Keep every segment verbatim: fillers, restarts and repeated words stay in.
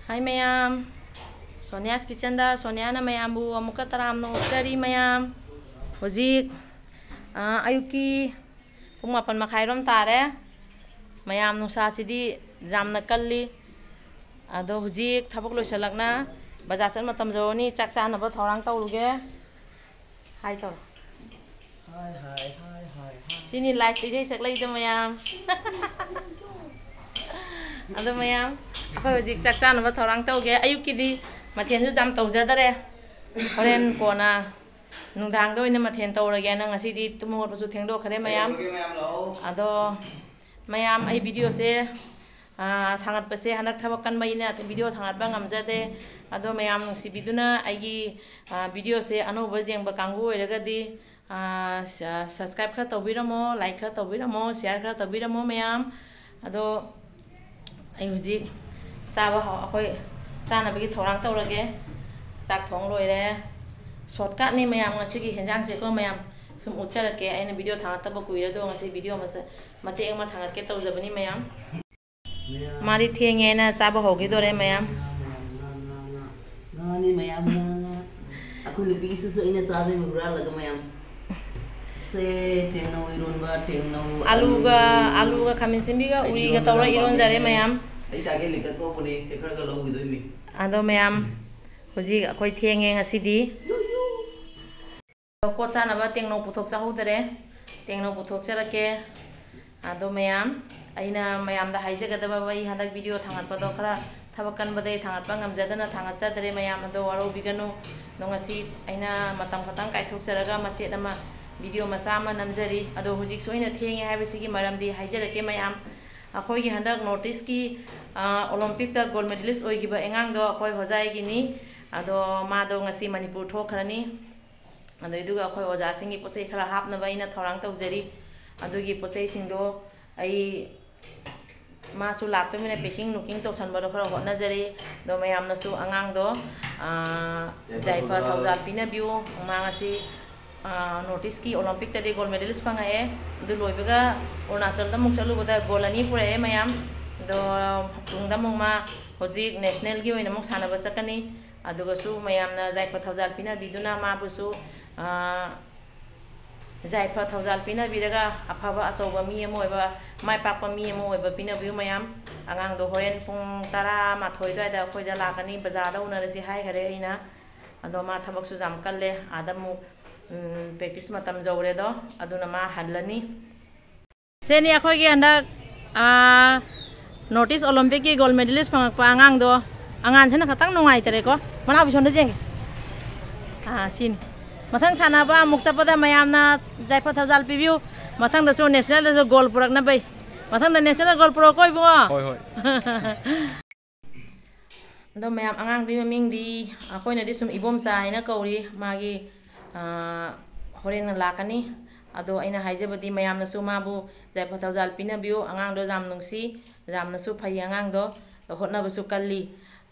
ꯍꯥꯏ ꯃꯌꯥꯝ, ꯁꯣꯅꯤꯌꯥꯁ ꯀꯤꯆꯟꯗ ꯁꯣꯅꯤꯌꯥꯅ ꯃꯌꯥꯝꯕꯨ ꯑꯃꯨꯛꯀ ꯇꯔꯥꯝꯅ ꯑꯣꯛꯆꯔꯤ ꯃꯌꯥꯝ꯫ ꯍꯧꯖꯤꯛ, ꯑ, ꯑꯌꯨꯛꯀꯤ ꯄꯨꯡ ꯃꯥꯄꯟ ꯃꯈꯥꯏꯔꯣꯝ ꯇꯥꯔꯦ꯫ ꯃꯌꯥꯝ, ꯅꯨꯡꯁꯥꯁꯤꯗꯤ ꯌꯥꯝꯅ ꯀꯜꯂꯤ꯫ ꯑꯗꯣ ꯍꯧꯖꯤꯛ ꯊꯕꯛ ꯂꯣꯏꯁꯤꯜꯂꯛꯅ ꯕꯖꯥꯔ ꯆꯠ ꯃꯇꯝ ꯌꯧꯔꯅꯤ꯫ ꯆꯥꯛ ꯆꯥꯅꯕ ꯊꯧꯔꯥꯡ ꯇꯧꯔꯨꯒꯦ꯫ ꯍꯥꯏ ꯇꯧꯔꯣ꯫ ꯍꯥꯏ, ꯍꯥꯏ, ꯍꯥꯏ, ꯍꯥꯏ, ꯍꯥꯏ꯫ ꯁꯤꯅꯤ live ꯏꯁꯩ ꯁꯛꯂꯛꯏꯗꯣ ꯃꯌꯥꯝ꯫ ꯑꯗꯣ ꯃꯌꯥꯝ, ꯑꯩꯈꯣꯏ ꯍꯧꯖꯤꯛ ꯆꯥꯛ ꯆꯥꯅꯕ ꯊꯧꯔꯥꯡ ꯇꯧꯒꯦ꯫ ꯑꯌꯨꯛꯀꯤꯗꯤ ꯃꯊꯦꯜꯁꯨ ꯌꯥꯝ ꯇꯧꯖꯗꯔꯦ꯫ ꯍꯣꯔꯦꯟ ꯀꯣꯟꯅ ꯅꯨꯡꯗꯥꯡꯗ ꯑꯣꯏꯅ ꯃꯊꯦꯜ ꯇꯧꯔꯒꯦꯅ ꯉꯁꯤꯗꯤ ꯇꯨꯝ ꯍꯧꯒꯠꯄꯁꯨ ꯊꯦꯡꯗꯣꯛꯈ꯭ꯔꯦ ꯃꯌꯥꯝ꯫ ꯀꯩꯗꯧꯔꯒꯦ ꯃꯌꯥꯝ, ꯂꯥꯛꯑꯣ꯫ ꯑꯗꯣ ꯃꯌꯥꯝ, ꯑꯩ videoꯁꯦ, ꯑꯥ, ꯊꯥꯡꯒꯠꯄꯁꯦ ꯍꯟꯗꯛ ꯊꯕꯛ ꯀꯟꯕꯅꯤꯅ video ꯊꯥꯡꯒꯠꯄ ꯉꯝꯖꯗꯦ꯫ ꯑꯗꯣ ꯃꯌꯥꯝ ꯅꯨꯡꯁꯤꯕꯤꯗꯨꯅ ꯑꯩꯒꯤ, ꯑꯥ, videoꯁꯦ ꯑꯅꯧꯕ ꯌꯦꯡꯕ ꯀꯥꯡꯕꯨ ꯑꯣꯏꯔꯒꯗꯤ, ꯑꯥ, ꯁ-, subscribe ꯈꯔ ꯇꯧꯕꯤꯔꯝꯃꯣ, like ꯈꯔ ꯇꯧꯕꯤꯔꯝꯃꯣ, share ꯈꯔ ꯇꯧꯕꯤꯔꯝꯃꯣ ꯃꯌꯥꯝ꯫ ꯑꯗꯣ ꯑꯩ ꯍꯧꯖꯤꯛ ꯆꯥꯕ ꯍꯧ-, ꯑꯩꯈꯣꯏ ꯆꯥꯅꯕꯒꯤ ꯊꯧꯔꯥꯡ ꯇꯧꯔꯒꯦ꯫ ꯆꯥꯛ ꯊꯣꯡ ꯂꯣꯏꯔꯦ꯫ Shortcutꯅꯤ ꯃꯌꯥꯝ ꯉꯁꯤꯒꯤ ꯍꯦꯟꯖꯥꯡꯁꯦꯀꯣ ꯃꯌꯥꯝ꯫ ꯁꯨꯝ ꯎꯠꯆꯔꯛꯀꯦ꯫ ꯑꯩꯅ video ꯊꯥꯡꯒꯠꯇꯕ ꯀꯨꯏꯔꯦ, ꯑꯗꯣ ꯉꯁꯤ video ꯃꯆꯥ-, ꯃꯇꯦꯛ ꯑꯃ ꯊꯥꯡꯒꯠꯀꯦ ꯇꯧꯖꯕꯅꯤ ꯃꯌꯥꯝ꯫ ꯃꯥꯗꯤ ꯊꯦꯡꯉꯦꯅ ꯆꯥꯕ ꯍꯧꯈꯤꯗꯣꯔꯦ ꯃꯌꯥꯝ꯫ ꯉꯥꯅꯤ ꯃꯌꯥꯝ, ꯉꯥ, ꯉꯥ꯫ ꯑꯩꯈꯣꯏ ꯅꯨꯄꯤꯁꯤꯁꯨ ꯑꯩꯅ ꯆꯥꯗꯣꯏꯅꯤ ꯍꯨꯔꯥꯜꯂꯒ ꯃꯌꯥꯝ꯫ ꯁꯦ, ꯇꯦꯡꯅꯧ ꯏꯔꯣꯟꯕ, ꯇꯦꯡꯅꯧ, ꯑꯂꯨꯒ, ꯑꯂꯨ, ꯑꯂꯨꯒ ꯈꯥꯃꯦꯟ ꯑꯁꯤꯟꯕꯤꯒ ꯑꯩꯗꯤ ꯎꯔꯤꯒ ꯏꯔꯣꯟꯕ ꯇꯧꯔ ꯌꯥꯝ ꯏꯔꯣꯟꯖꯔꯦ ꯄꯥꯝꯃꯦ꯫ ꯃꯌꯥꯝ꯫ ꯑꯩ ꯆꯥꯒꯦ ꯂꯤꯇꯛ ꯇꯧꯕꯅꯦ, ꯁꯦ ꯈꯔꯒ ꯂꯧꯈꯤꯗꯣꯏꯅꯤ꯫ ꯑꯗꯣ ꯃꯌꯥꯝ, ꯍꯧꯖꯤꯛ ꯑꯩꯈꯣꯏ ꯊꯦꯡꯉꯦ ꯉꯁꯤꯗꯤ꯫ ꯀꯣꯠ ꯆꯥꯅꯕ ꯇꯦꯡꯅꯧ ꯄꯨꯊꯣꯛꯆꯍꯧꯗꯔꯦ꯫ ꯇꯦꯡꯅꯧ ꯄꯨꯊꯣꯛꯆꯔꯛꯀꯦ꯫ ꯑꯗꯣ ꯃꯌꯥꯝ, ꯑꯩꯅ ꯃꯌꯥꯝꯗ ꯍꯥꯏꯖꯒꯗꯕ, ꯑꯩ ꯍꯟꯗꯛ video ꯊꯥꯡꯒꯠꯄꯗꯣ ꯈꯔ ꯊꯕꯛ ꯀꯟꯕꯗꯩ ꯊꯥꯡꯒꯠꯄ ꯉꯝꯖꯗꯅ ꯊꯥꯡꯒꯠꯆꯗ꯭ꯔꯦ ꯃꯌꯥꯝ꯫ ꯑꯗꯣ ꯋꯥꯔꯧꯕꯤꯒꯅꯨ꯫ ꯑꯗꯣ ꯉꯁꯤ ꯑꯩꯅ ꯃꯇꯝ ꯈꯛꯇꯪ ꯀꯥꯏꯊꯣꯛꯆꯔꯒ ꯃꯆꯦꯠ ꯑꯃ video ꯃꯆꯥ ꯑꯃ ꯅꯝꯖꯔꯤ꯫ ꯑꯗꯣ ꯍꯧꯖꯤꯛꯁꯨ ꯑꯩꯅ ꯊꯦꯡꯉꯦ ꯍꯥꯏꯕꯁꯤꯒꯤ ꯃꯔꯝꯗꯤ ꯍꯥꯏꯖꯔꯛꯀꯦ ꯃꯌꯥꯝ꯫ ꯑꯩꯈꯣꯏꯒꯤ ꯍꯟꯗꯛ North Eastꯀꯤ, ꯑ, Olympicꯇ gold medalist ꯑꯣꯏꯈꯤꯕ ꯑꯉꯥꯡꯗꯣ ꯑꯩꯈꯣꯏ ꯍꯣꯖꯥꯏꯒꯤꯅꯤ꯫ ꯑꯗꯣ ꯃꯥꯗꯣ ꯉꯁꯤ ꯃꯅꯤꯄꯨꯔ ꯊꯣꯛꯈ꯭ꯔꯅꯤ꯫ ꯑꯗꯨꯏꯗꯨꯒ ꯑꯩꯈꯣꯏ ꯑꯣꯖꯥꯁꯤꯡꯒꯤ ꯄꯣꯠ ꯆꯩ ꯈꯔ ꯍꯥꯞꯅꯕ ꯑꯩꯅ ꯊꯧꯔꯥꯡ ꯇꯧꯖꯔꯤ꯫ ꯑꯗꯨꯒꯤ ꯄꯣꯠ ꯆꯩꯁꯤꯡꯗꯣ ꯑꯩ, ꯃꯥꯁꯨ ꯂꯥꯛꯇꯣꯏꯅꯤꯅ packing ꯅꯨꯀꯤꯡ ꯇꯧꯁꯟꯕꯗꯣ ꯈꯔ ꯍꯣꯠꯅꯖꯔꯤ꯫ ꯑꯗꯣ ꯃꯌꯥꯝꯅꯁꯨ ꯑꯉꯥꯡꯗꯣ, ꯑꯥ, ꯌꯥꯏꯐ ꯌꯥꯏꯐ ꯊꯧꯖꯥꯜ꯫ ꯊꯧꯖꯥꯜ ꯄꯤꯅꯕꯤꯌꯨ꯫ ꯃꯥ ꯉꯁꯤ, ꯑꯥ, North Eastꯀꯤ Olympicꯇꯗꯤ gold medalist ꯐꯪꯉꯛꯑꯦ꯫ ꯑꯗꯨ ꯂꯣꯏꯕꯒ ꯑꯔꯨꯅꯥꯆꯜꯗ ꯑꯃꯨꯛ ꯆꯠꯂꯨꯕꯗ gold ꯑꯅꯤ ꯄꯨꯔꯛꯑꯦ ꯃꯌꯥꯝ꯫ ꯑꯗꯣ ꯇꯨꯡꯗ ꯑꯃꯨꯛ ꯃꯥ ꯍꯧꯖꯤꯛ ꯅꯦꯁꯅꯦꯜꯒꯤ ꯑꯣꯏꯅ ꯑꯃꯨꯛ ꯁꯥꯟꯅꯕ ꯆꯠꯀꯅꯤ꯫ ꯑꯗꯨꯒꯁꯨ ꯃꯌꯥꯝꯅ ꯌꯥꯏꯐ ꯊꯧꯖꯥꯜ ꯄꯤꯅꯕꯤꯗꯨꯅ ꯃꯥꯕꯨꯁꯨ, ꯑ, ꯌꯥꯏꯐ ꯊꯧꯖꯥꯜ ꯄꯤꯅꯕꯤꯔꯒ ꯑꯐꯕ ꯑꯆꯧꯕ ꯃꯤ ꯑꯃ ꯑꯣꯏꯕ, ꯃꯥꯏ ꯄꯥꯛꯄ ꯃꯤ ꯑꯃ ꯑꯣꯏꯕ ꯄꯤꯅꯕꯤꯌꯨ ꯃꯌꯥꯝ꯫ ꯑꯉꯥꯡꯗꯣ ꯍꯣꯔꯦꯟ ꯄꯨꯡ ꯇꯔꯥꯃꯥꯊꯣꯏ ꯑꯗꯨꯋꯥꯏꯗ ꯑꯩꯈꯣꯏꯗ ꯂꯥꯛꯀꯅꯤ, ꯕꯖꯥꯔꯗ ꯎꯅꯔꯁꯤ ꯍꯥꯏꯈꯔꯦ ꯑꯩꯅ꯫ ꯑꯗꯣ ꯃꯥ ꯊꯕꯛꯁꯨ ꯌꯥꯝ ꯀꯜꯂꯦ, ꯑꯥꯗ ꯑꯃꯨꯛ, ꯎꯝ, practice ꯃꯇꯝ ꯌꯧꯔꯦꯗꯣ, ꯑꯗꯨꯅ ꯃꯥ ꯍꯜꯂꯅꯤ꯫ ꯁꯤꯅꯤ ꯑꯩꯈꯣꯏꯒꯤ ꯍꯟꯗꯛ, ꯑꯥ, North East Olympicꯀꯤ gold medalist ꯐꯪꯉꯛꯄ ꯑꯉꯥꯡꯗꯣ꯫ ꯑꯉꯥꯡꯁꯤꯅ ꯈꯇꯪ ꯅꯨꯡꯉꯥꯏꯇꯔꯦꯀꯣ꯫ ꯃꯅꯥꯎ ꯄꯤꯁꯣꯟꯗ ꯌꯦꯡꯒꯦ꯫ ꯑꯥ, ꯁꯤꯅꯤ꯫ ꯃꯊꯪ ꯁꯥꯟꯅꯕ ꯑꯃꯨꯛ ꯆꯠꯄꯗ ꯃꯌꯥꯝꯅ ꯌꯥꯏꯐ ꯊꯧꯖꯥꯜ ꯄꯤꯕꯤꯌꯨ꯫ ꯃꯊꯪꯗꯁꯨ ꯅꯦꯁꯅꯦꯜꯗꯁꯨ gold ꯄꯨꯔꯛꯅꯕꯩ꯫ ꯃꯊꯪꯗ ꯅꯦꯁꯅꯦꯜꯗ gold ꯄꯨꯔꯛꯎꯀꯣ, ꯏꯕꯨꯡꯉꯣ꯫ ꯍꯣꯏ, ꯍꯣꯏ꯫ ꯑꯗꯣ ꯃꯌꯥꯝ, ꯑꯉꯥꯡꯗꯨꯒꯤ ꯃꯃꯤꯡꯗꯤ ꯑꯩꯈꯣꯏꯅꯗꯤ ꯁꯨꯝ ꯏꯕꯣꯝꯆꯥ ꯍꯥꯏꯅ ꯀꯧꯔꯤ꯫ ꯃꯥꯒꯤ, ꯑꯥ, ꯍꯣꯔꯦꯟ ꯂꯥꯛꯀꯅꯤ꯫ ꯑꯗꯣ ꯑꯩꯅ ꯍꯥꯏꯖꯕꯗꯤ ꯃꯌꯥꯝꯅꯁꯨ ꯃꯥꯕꯨ ꯌꯥꯏꯐ ꯊꯧꯖꯥꯜ ꯄꯤꯅꯕꯤꯌꯨ꯫ ꯑꯉꯥꯡꯗꯣ ꯌꯥꯝ ꯅꯨꯡꯁꯤ, ꯌꯥꯝꯅꯁꯨ ꯐꯩ ꯑꯉꯥꯡꯗꯣ, ꯍꯣꯠꯅꯕꯁꯨ ꯀꯜꯂꯤ꯫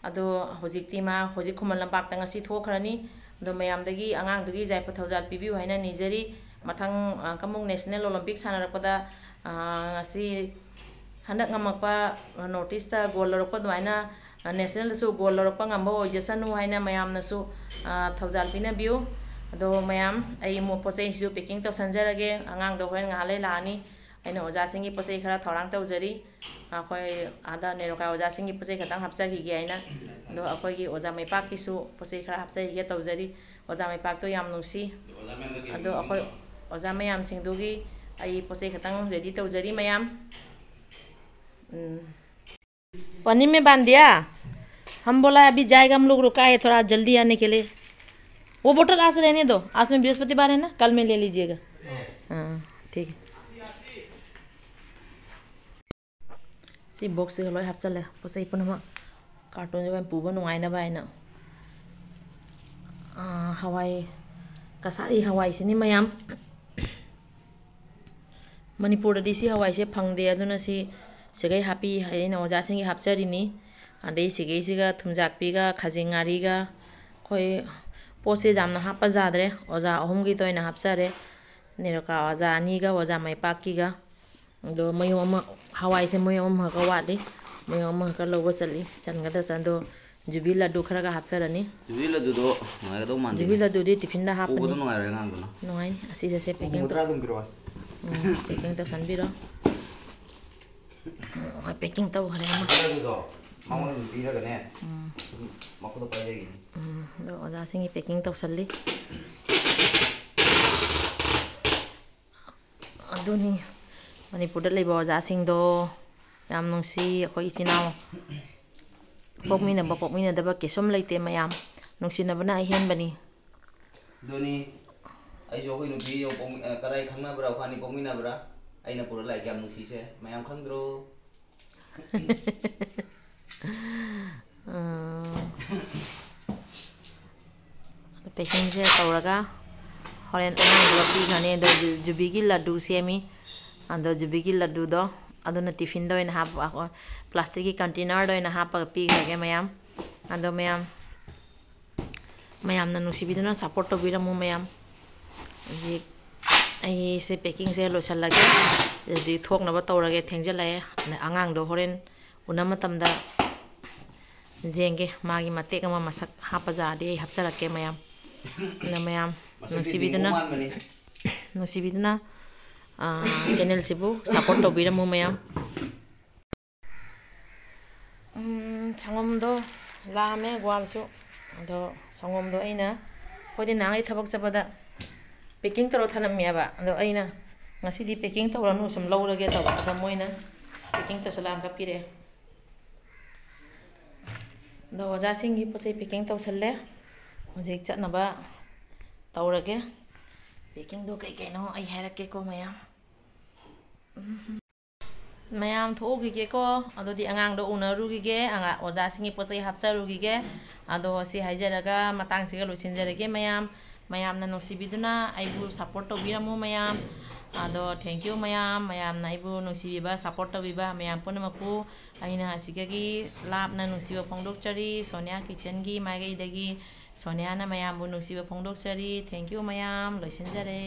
ꯑꯗꯣ ꯍꯧꯖꯤꯛꯇꯤ ꯃꯥ ꯍꯧꯖꯤꯛ ꯈꯨꯃꯟ ꯂꯝꯄꯥꯛꯇ ꯉꯁꯤ ꯊꯣꯛꯈ꯭ꯔꯅꯤ꯫ ꯑꯗꯣ ꯃꯌꯥꯝꯗꯒꯤ ꯑꯉꯥꯡꯗꯨꯒꯤ ꯌꯥꯏꯐ ꯊꯧꯖꯥꯜ ꯄꯤꯕꯤꯌꯨ ꯍꯥꯏꯅ ꯅꯤꯖꯔꯤ꯫ ꯃꯊꯪ, ꯑ, ꯑꯃꯨꯛ ꯅꯦꯁꯅꯦꯜ ꯑꯣꯂꯦꯝꯄꯤꯛ ꯁꯥꯟꯅꯔꯛꯄꯗ, ꯑ, ꯉꯁꯤ ꯍꯟꯗꯛ ꯉꯝꯃꯛꯄ, ꯑ, North Eastꯇ gold ꯂꯧꯔꯛꯄ ꯑꯗꯨꯃꯥꯏꯅ, ꯑ, ꯅꯦꯁꯅꯦꯜꯗꯁꯨ gold ꯂꯧꯔꯛꯄ ꯉꯝꯕ ꯑꯣꯏꯖꯁꯅꯨ ꯍꯥꯏꯅ ꯃꯌꯥꯝꯅꯁꯨ, ꯑ, ꯊꯧꯖꯥꯜ ꯄꯤꯅꯕꯤꯌꯨ꯫ ꯑꯗꯣ ꯃꯌꯥꯝ, ꯑꯩ ꯑꯃꯨꯛ ꯄꯣꯠ ꯆꯩꯁꯤꯁꯨ packing ꯇꯧꯁꯟꯖꯔꯒꯦ꯫ ꯑꯉꯥꯡꯗꯣ ꯍꯣꯔꯦꯟ ꯉꯥꯏꯍꯥꯛ ꯂꯩ ꯂꯥꯛꯑꯅꯤ꯫ ꯑꯩꯅ ꯑꯣꯖꯥꯁꯤꯡꯒꯤ ꯄꯣꯠ ꯆꯩ ꯈꯔ ꯊꯧꯔꯥꯡ ꯇꯧꯖꯔꯤ꯫ ꯑꯩꯈꯣꯏ ꯑꯥꯗ ꯅꯦꯔꯣꯀꯥ ꯑꯣꯖꯥꯁꯤꯡꯒꯤ ꯄꯣꯠ ꯆꯩ ꯈꯛꯇꯪ ꯍꯥꯞꯆꯈꯤꯒꯦ ꯍꯥꯏꯅ꯫ ꯑꯗꯣ ꯑꯩꯈꯣꯏꯒꯤ ꯑꯣꯖꯥ ꯃꯩꯄꯥꯛꯀꯤꯁꯨ ꯄꯣꯠ ꯆꯩ ꯈꯔ ꯍꯥꯞꯆꯈꯤꯒꯦ ꯇꯧꯖꯔꯤ꯫ ꯑꯣꯖꯥ ꯃꯩꯄꯥꯛꯇꯣ ꯌꯥꯝ ꯅꯨꯡꯁꯤ꯫ ꯑꯗꯣ ꯑꯩꯈꯣꯏ ꯑꯣꯖꯥ ꯃꯌꯥꯝꯁꯤꯡꯗꯨꯒꯤ ꯑꯩ ꯄꯣꯠ ꯆꯩ ꯈꯛꯇꯪ ready ꯇꯧꯖꯔꯤ ꯃꯌꯥꯝ꯫ ꯎꯝ꯫ पानी में बांध दिया? हम बोला अभी जाएगा, हम लोग रुका है, थोड़ा जल्दी आने के लिए। वो बोतल आज रहने दो, आज में बृहस्पतिवार है ना, कल में ले लीजिएगा। हाँ, ठीक है। ꯁꯤ ꯕꯣꯛꯁꯁꯤꯒ ꯂꯣꯏ ꯍꯥꯞꯆꯜꯂꯦ, ꯄꯣꯠ ꯆꯩ ꯄꯨꯝꯅꯃꯛ꯫ ꯀꯥꯔꯇꯨꯟꯁꯦ ꯑꯣꯏꯅ ꯄꯨꯕ ꯅꯨꯡꯉꯥꯏꯅꯕ ꯍꯥꯏꯅ꯫ ꯑꯥ, ꯍꯋꯥꯏ, ꯀꯁꯥꯔꯤ ꯍꯋꯥꯏꯁꯤꯅꯤ ꯃꯌꯥꯝ꯫ ꯃꯅꯤꯄꯨꯔꯗꯗꯤ ꯁꯤ ꯍꯋꯥꯏꯁꯦ ꯐꯪꯗꯦ, ꯑꯗꯨꯅ ꯁꯤ ꯁꯤꯒꯩ ꯍꯥꯞꯄꯤ ꯍꯥꯏꯅ ꯑꯣꯖꯥꯁꯤꯡꯒꯤ ꯍꯥꯞꯆꯔꯤꯅꯤ꯫ ꯑꯗꯩ ꯁꯤꯒꯩꯁꯤꯒ ꯊꯨꯝꯖꯥꯛꯄꯤꯒ ꯈꯥꯖꯤꯡ ꯉꯥꯔꯤꯒ ꯑꯩꯈꯣꯏ ꯄꯣꯠꯁꯦ ꯌꯥꯝꯅ ꯍꯥꯞꯄ ꯌꯥꯗ꯭ꯔꯦ, ꯑꯣꯖꯥ ꯑꯍꯨꯝꯒꯤꯇ ꯑꯣꯏꯅ ꯍꯥꯞꯆꯔꯦ꯫ ꯅꯦꯔꯣꯀꯥ ꯑꯣꯖꯥ ꯑꯅꯤꯒ ꯑꯣꯖꯥ ꯃꯥꯏꯄꯥꯛꯀꯤꯒ꯫ ꯑꯗꯣ ꯃꯌꯨꯝ ꯑꯃ, ꯍꯋꯥꯏꯁꯦ ꯃꯌꯨꯝ ꯑꯃꯈꯛꯀ ꯋꯥꯠꯂꯤ꯫ ꯃꯌꯨꯝ ꯑꯃꯈꯛꯀ ꯂꯧꯕ ꯆꯠꯂꯤ꯫ ꯆꯟꯒꯗ꯭ꯔꯥ ꯆꯟ-, ꯑꯗꯣ ꯖꯨꯕꯤ ꯂꯗꯨ ꯈꯔꯒ ꯍꯥꯞꯆꯔꯅꯤ꯫ ꯖꯨꯕꯤ ꯂꯗꯨꯗꯣ ꯅꯨꯡꯉꯥꯏꯒꯗꯧ ꯃꯥꯟꯗꯦ꯫ ꯖꯨꯕꯤ ꯂꯗꯨꯗꯤ ꯇꯤꯐꯤꯟꯗ ꯍꯥꯞꯄꯅꯤ꯫ ꯄꯨꯕꯗ ꯅꯨꯡꯉꯥꯏꯔꯣꯏ ꯑꯉꯥꯡꯗꯨꯅ꯫ ꯅꯨꯡꯉꯥꯏꯅꯤ꯫ ꯑꯁꯤꯗꯁꯦ ꯄꯦꯀꯤꯡ ꯇꯧ-, ꯍꯨꯝꯐꯨꯇꯔꯥ ꯑꯗꯨꯝ ꯄꯤꯔꯛꯑꯣ꯫ ꯎꯝ, ꯄꯦꯀꯤꯡ ꯇꯧꯁꯟꯕꯤꯔꯣ꯫ ꯎꯝ, ꯍꯣꯏ, ꯄꯦꯀꯤꯡ ꯇꯧꯈ꯭ꯔꯦ ꯑꯃ꯫ ꯖꯨꯕꯤ ꯂꯗꯨꯗꯣ ꯃꯉꯣꯟꯗ ꯑꯗꯨꯝ ꯄꯤꯔꯒꯅꯦ꯫ ꯎꯝ꯫ ꯑꯗꯨꯝ ꯃꯈꯨꯠꯇ ꯄꯥꯏꯖꯈꯤꯅꯤ꯫ ꯎꯝ, ꯑꯗꯣ ꯑꯣꯖꯥꯁꯤꯡꯒꯤ ꯄꯦꯀꯤꯡ ꯇꯧꯁꯜꯂꯤ꯫ ꯑꯗꯨꯅꯤ ꯃꯅꯤꯄꯨꯔꯗ ꯂꯩꯕ ꯑꯣꯖꯥꯁꯤꯡꯗꯣ꯫ ꯌꯥꯝ ꯅꯨꯡꯁꯤ꯫ ꯑꯩꯈꯣꯏ ꯏꯆꯤꯟ ꯏꯅꯥꯎ ꯄꯣꯛꯃꯤꯟꯅꯕ ꯄꯣꯛꯃꯤꯟꯅꯗꯕ ꯀꯩꯁꯨꯝ ꯂꯩꯇꯦ ꯃꯌꯥꯝ꯫ ꯅꯨꯡꯁꯤꯅꯕꯅ ꯑꯍꯦꯟꯕꯅꯤ꯫ ꯑꯗꯨꯅꯤ꯫ ꯑꯩꯁꯨ ꯑꯩꯈꯣꯏ ꯅꯨꯄꯤ ꯄꯣꯛꯃꯤ-, ꯑ, ꯀꯗꯥꯏ ꯈꯪꯅꯕ꯭ꯔꯥ, ꯑꯩꯈꯣꯏ ꯑꯅꯤ ꯄꯣꯛꯃꯤꯟꯅꯕ꯭ꯔꯥ? ꯑꯩꯅ ꯄꯨꯔ ꯂꯥꯛꯏ ꯀꯌꯥꯝ ꯅꯨꯡꯁꯤꯁꯦ꯫ ꯃꯌꯥꯝ ꯈꯪꯗ꯭ꯔꯣ? ꯎꯝ꯫ ꯄꯦꯀꯤꯡꯁꯦ ꯇꯧꯔꯒ ꯍꯣꯔꯦꯟ ꯑꯉꯥꯡꯗꯨꯒ ꯄꯤꯈ꯭ꯔꯅꯤ꯫ ꯑꯗꯣ ꯖꯨ-, ꯖꯨꯕꯤꯒꯤ ꯂꯗꯨ ꯁꯦꯝꯃꯤ꯫ ꯑꯗꯣ ꯖꯨꯕꯤꯒꯤ ꯂꯗꯨꯗꯣ ꯑꯗꯨꯅ ꯇꯤꯐꯤꯟꯗ ꯑꯣꯏꯅ ꯍꯥꯞꯄ, ꯄ꯭ꯂꯥꯁꯇꯤꯛꯀꯤ ꯀꯟꯇꯦꯅꯔꯗ ꯑꯣꯏꯅ ꯍꯥꯞꯄꯒ ꯄꯤꯈ꯭ꯔꯒꯦ ꯃꯌꯥꯝ꯫ ꯑꯗꯣ ꯃꯌꯥꯝ, ꯃꯌꯥꯝꯅ ꯅꯨꯡꯁꯤꯕꯤꯗꯨꯅ ꯁꯞꯄꯣꯔꯠ ꯇꯧꯕꯤꯔꯝꯃꯨ ꯃꯌꯥꯝ꯫ ꯍꯧꯖꯤꯛ ꯑꯩꯁꯦ ꯄꯦꯀꯤꯡꯁꯦ ꯂꯣꯏꯁꯤꯜꯂꯒꯦ꯫ ꯑꯗꯨꯗꯤ ꯊꯣꯛꯅꯕ ꯇꯧꯔꯒꯦ, ꯊꯦꯡꯖꯤꯜꯂꯛꯑꯦ꯫ ꯑꯉꯥꯡꯗꯣ ꯍꯣꯔꯦꯟ ꯎꯅ ꯃꯇꯝꯗ ꯌꯦꯡꯒꯦ, ꯃꯥꯒꯤ ꯃꯇꯦꯛ ꯑꯃ ꯃꯁꯛ ꯍꯥꯞꯄ ꯌꯥꯔꯗꯤ ꯑꯩ ꯍꯥꯞꯆꯔꯛꯀꯦ ꯃꯌꯥꯝ꯫ ꯑꯗꯨꯅ ꯃꯌꯥꯝ ꯃꯁꯛꯇꯤ ꯅꯨꯡꯁꯤꯕꯤꯗꯨꯅ, ꯗꯤꯡꯒꯣ ꯃꯥꯟꯕꯅꯤ꯫ ꯅꯨꯡꯁꯤꯕꯤꯗꯨꯅ, ꯑꯥ, ꯆꯦꯅꯦꯜꯁꯤꯕꯨ ꯁꯞꯄꯣꯔꯠ ꯇꯧꯕꯤꯔꯝꯃꯨ ꯃꯌꯥꯝ꯫ ꯎꯝ, ꯁꯪꯒꯣꯝꯗꯣ ꯂꯥꯛꯑꯝꯃꯦ ꯒ꯭ꯋꯥꯜꯁꯨ꯫ ꯑꯗꯣ ꯁꯪꯒꯣꯝꯗꯣ ꯑꯩꯅ, ꯑꯩꯈꯣꯏꯗꯤ ꯅꯍꯥꯟꯒꯩ ꯊꯕꯛ ꯆꯠꯄꯗ ꯄꯦꯀꯤꯡ ꯇꯧꯔ ꯊꯅꯝꯃꯦꯕ꯫ ꯑꯗꯣ ꯑꯩꯅ ꯉꯁꯤꯗꯤ ꯄꯦꯀꯤꯡ ꯇꯧꯔꯅꯨ, ꯁꯨꯝ ꯂꯧꯔꯒꯦ ꯇꯧꯕ꯫ ꯑꯗ ꯃꯣꯏꯅ ꯄꯦꯀꯤꯡ ꯇꯧꯁꯜꯂꯛꯑꯒ ꯄꯤꯔꯛꯑꯦ꯫ ꯑꯗꯣ ꯑꯣꯖꯥꯁꯤꯡꯒꯤ ꯄꯣꯠ ꯆꯩ ꯄꯦꯀꯤꯡ ꯇꯧꯁꯜꯂꯦ꯫ ꯍꯧꯖꯤꯛ ꯆꯠꯅꯕ ꯇꯧꯔꯒꯦ꯫ ꯄꯦꯀꯤꯡꯗꯣ ꯀꯩ ꯀꯩꯅꯣ ꯑꯩ ꯍꯥꯏꯔꯛꯀꯦꯀꯣ ꯃꯌꯥꯝ꯫ ꯎꯝ꯫ ꯃꯌꯥꯝ ꯊꯣꯛꯎꯈꯤꯒꯦꯀꯣ꯫ ꯑꯗꯨꯗꯤ ꯑꯉꯥꯡꯗꯣ ꯎꯅꯔꯨꯈꯤꯒꯦ, ꯑꯉꯥ-, ꯑꯣꯖꯥꯁꯤꯡꯒꯤ ꯄꯣꯠ ꯆꯩ ꯍꯥꯞꯆꯔꯨꯈꯤꯒꯦ꯫ ꯑꯗꯣ ꯁꯤ ꯍꯥꯏꯖꯔꯒ ꯃꯇꯥꯡꯁꯤꯒ ꯂꯣꯏꯁꯤꯟꯖꯔꯒꯦ ꯃꯌꯥꯝ꯫ ꯃꯌꯥꯝꯅ ꯅꯨꯡꯁꯤꯕꯤꯗꯨꯅ ꯑꯩꯕꯨ ꯁꯞꯄꯣꯔꯠ ꯇꯧꯕꯤꯔꯝꯃꯨ ꯃꯌꯥꯝ꯫ ꯑꯗꯣ thank you ꯃꯌꯥꯝ, ꯃꯌꯥꯝꯅ ꯑꯩꯕꯨ ꯅꯨꯡꯁꯤꯕꯤꯕ, ꯁꯞꯄꯣꯔꯠ ꯇꯧꯕꯤꯕ ꯃꯌꯥꯝ ꯄꯨꯝꯅꯃꯛꯄꯨ ꯑꯩꯅ ꯑꯁꯤꯗꯒꯤ ꯂꯥꯞꯅ ꯅꯨꯡꯁꯤꯕ ꯐꯣꯡꯗꯣꯛꯆꯔꯤ꯫ ꯁꯣꯅꯤꯌꯥ ꯀꯤꯆꯟꯒꯤ ꯃꯥꯏꯀꯩꯗꯒꯤ ꯁꯣꯅꯤꯌꯥꯅ ꯃꯌꯥꯝꯕꯨ ꯅꯨꯡꯁꯤꯕ ꯐꯣꯡꯗꯣꯛꯆꯔꯤ꯫ Thank you ꯃꯌꯥꯝ, ꯂꯣꯏꯁꯤꯟꯖꯔꯦ꯫